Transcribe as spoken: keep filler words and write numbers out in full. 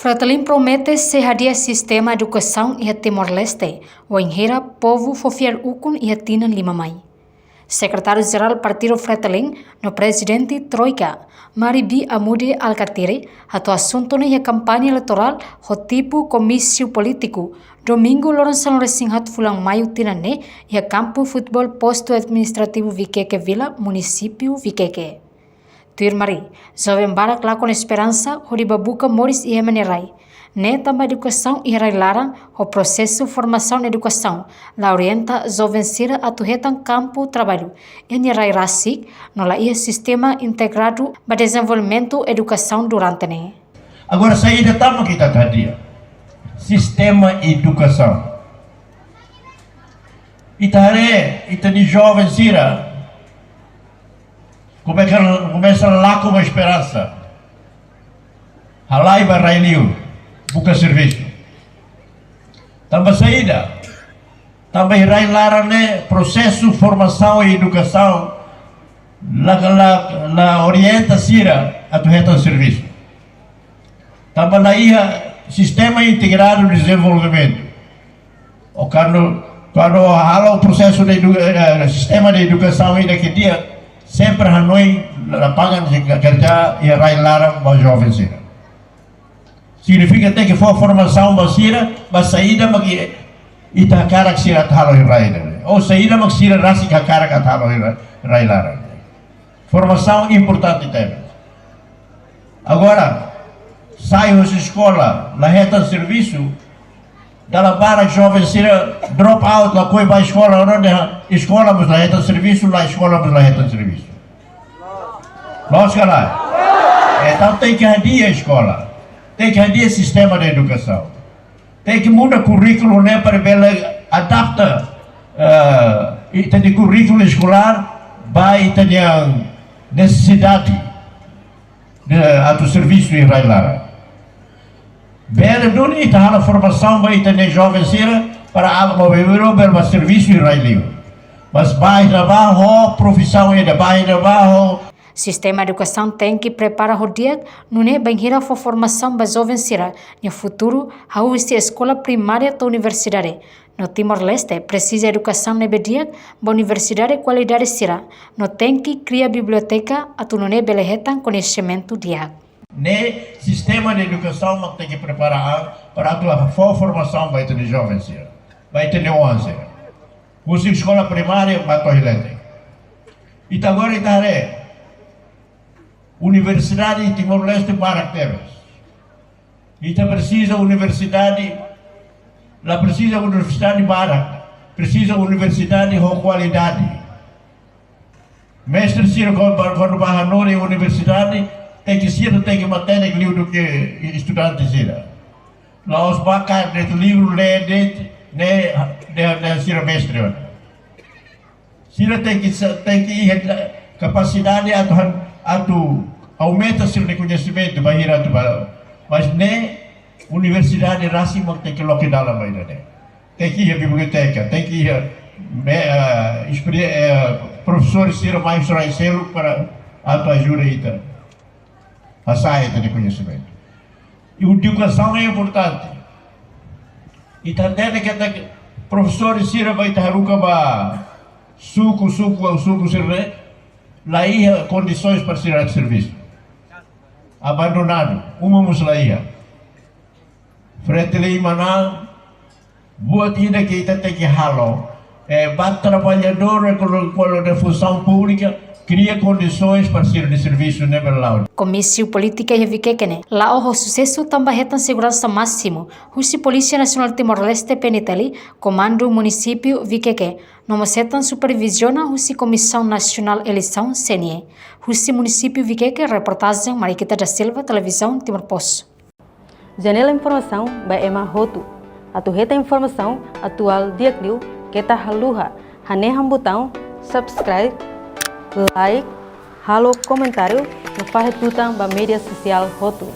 Fretilin promete sei hadi'a sistema edukasaun iha Timor-Leste, wainhira povu fó fiar ukun iha tinan lima mai. Sekretáriu Jerál Partidu Fretilin no Prezidente Troika, Mari Bi Amude Alkatiri, hato'o asuntu ne'e iha kampaña eleitorál ho tipu komísiu polítiku, domingu loron sanulu-resin-haat fulan Maiu tinan ne'e, iha kampu futeból Postu Administrativu Vikeke Vila, Munisípiu Vikeke. Tuir Mari, joven barak lakon esperansa hodi bá buka moris iha ema nia rai. Ne'e tanba edukasaun iha rai-laran ho prosesu formasaun edukasaun la orienta joven sira atu hetan kampu traballu iha nia rai rasik, no la iha sistema integradu ba dezenvolvimentu edukasaun durante ne'e. Agora, saida mak ita hadi'a? Sistema edukasaun. Ita haree, ita-nia joven sira komesa, komesa lakon esperansa. Halai ba rai-liur, buka servisu. Tanba saida? Tanba iha rai-laran ne'e prosesu formasaun i edukasaun la, la, la orienta sira atu hetan servisu. Tanba la iha sistema integradu dezenvolvimentu. Ou kuandu, kuandu halo prosesu de edu-, eh, sistema de edukasaun ida ke di'ak, sempre hanoin lapangan de kerja iha rai-laran ba joven sira. Signifika tenke fó formasaun ba sira, ba saida mak ita hakarak sira atu halo iha rai ne'e. Ou saida mak sira rasik hakarak atu halo iha rai-laran. Formasaun importante tebes. Agora, sai husi eskola, la hetan servisu, dala barak joven sira drop out, lakohi ba eskola, no de eskola mós la hetan servisu, la eskola mós la hetan servisu. Loos ka lae? Entaun tenke hadi'a eskola. Tenke hadi'a sistema de edukasaun. Tenke muda kurríkulu ne'e para bele adapta, eh, ita-nia kurríkulu eskolár ba ita-nia nesesidade de atu servisu iha rai-laran. Bele duni ita halo formasaun ba ita-nia joven sira para aba ba bebero bele ba servisu iha rai-liur. Mas bainhira bá ho profisaun ida, bainhira bá ho Sistema edukasaun tenke prepara ho di'ak, nune'e bainhira fó formasaun ba joven sira-nia futuru, hahú husi eskola primária to'o universidade. No Timor-Leste presiza edukasaun ne'ebé di'ak ba universidade kualidade sira, no tenke kria biblioteka atu nune'e bele hetan koñesimentu di'ak. Ne'e sistema de edukasaun mak tenke prepara an para atu fó formasaun ba ita-nia joven sira, ba ita-nia oan sira. Husi eskola primária ba to'o leten. Ita agora ita haree, universidade Timor-Leste barak tebes. Ita presiza universidade, la presiza universidade barak, presiza universidade ho kualidade. Mestre sira kuandu, kuandu bá hanorin universidade, tenke sira tenke matenek liu duké estudante sira. La'ós bá kaer de'it livru, lee de'it, ne'e, ne'e, ne'e sira mestre ona. Sira tenke sa-, tenke iha kapasidade atu han-, atu aumenta sira-nia koñesimentu, bainhira atu ba, mas ne'e universidade rasik mak tenke loke dalan ba ida-ne'e. Tenke iha biblioteka, tenke iha me-, eh, esperi-, eh, profesór sira mai husi rai seluk para atu ajuda ita hasa'e ita-nia koñesimentu. I edukasaun ne'e importante. Ita hatene katak profesór sira ba ita haruka ba suku, suku, suku sira-ne'e, la iha kondisoens para sira servisu. Abandonadu, uma mós la iha. Fretilin manán, buat ida ke ita tenke halo, eh, ba traballadór, eh, kuandu, kuandu iha funsaun públika, kria kondisoens para sira-nia servisu ne'e bele la'o. Komísiu polítika iha Vikeke ne'e la'o ho susesu tanba hetan seguransa másimu husi Polísia Nasionál Timor-Leste, P N T L, Komandu Munisípiu Vikeke, no mós hetan superviziona husi Komisaun Nasionál Eleisaun, C N E. Husi Munisípiu Vikeke, reportajen Mariquita da Silva, Televizaun Timor Post. Janela informasaun ba ema hotu. Atu hetan informasaun atuál di'ak liu, keta haluha hanehan butaun subscribe, like, halo komentáriu, no fahe tutan ba média sosiál hotu.